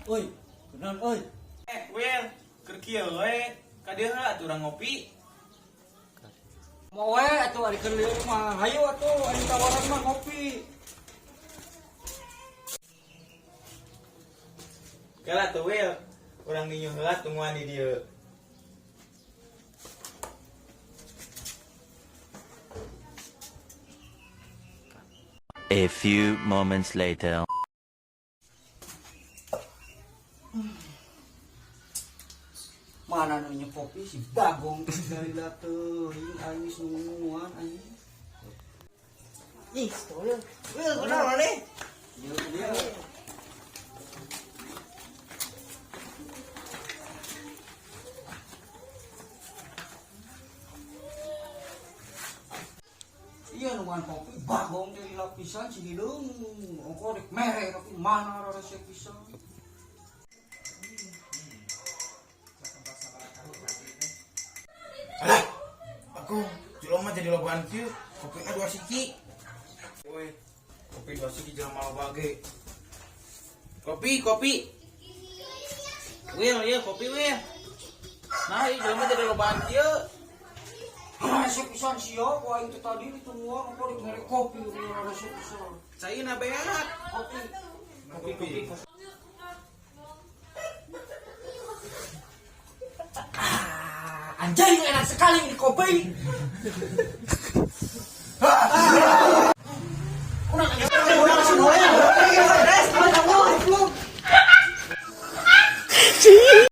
Euy, kunaon euy? Eh, Will, keur kieu we. Ka dieu heula atuh urang ngopi. Mau we atuh ari keur lieur mah. Hayu atuh ari tawaran mah ngopi. Kela tuh Will, urang ninyu heula tungguan di dieu. A few moments later. Mana nu nyu kopi si Bagong dari teuing aing geus nungguan aing. Ih, Will. Will, kunaon maneh? Ieu dia. Iya nungguan kopi Bagong dari lapisan si hideung ongko rek mere tapi mana rasa pisan. Alah, aku jelema jadi lobaan kieu, kopina dua siki. Woi, kopi dua siki jelema loba ge. Kopi, kopi. Will, ieu kopi Will. Nah, ieu jelema jadi lobaan kieu. Rasa pisan sia ku aing teh tadi ditungguan ongko rek mere kopi rasa pisan. Caina beak. Kopi. Kopi, kopi. Ah, anjing enak sekali ini kopi.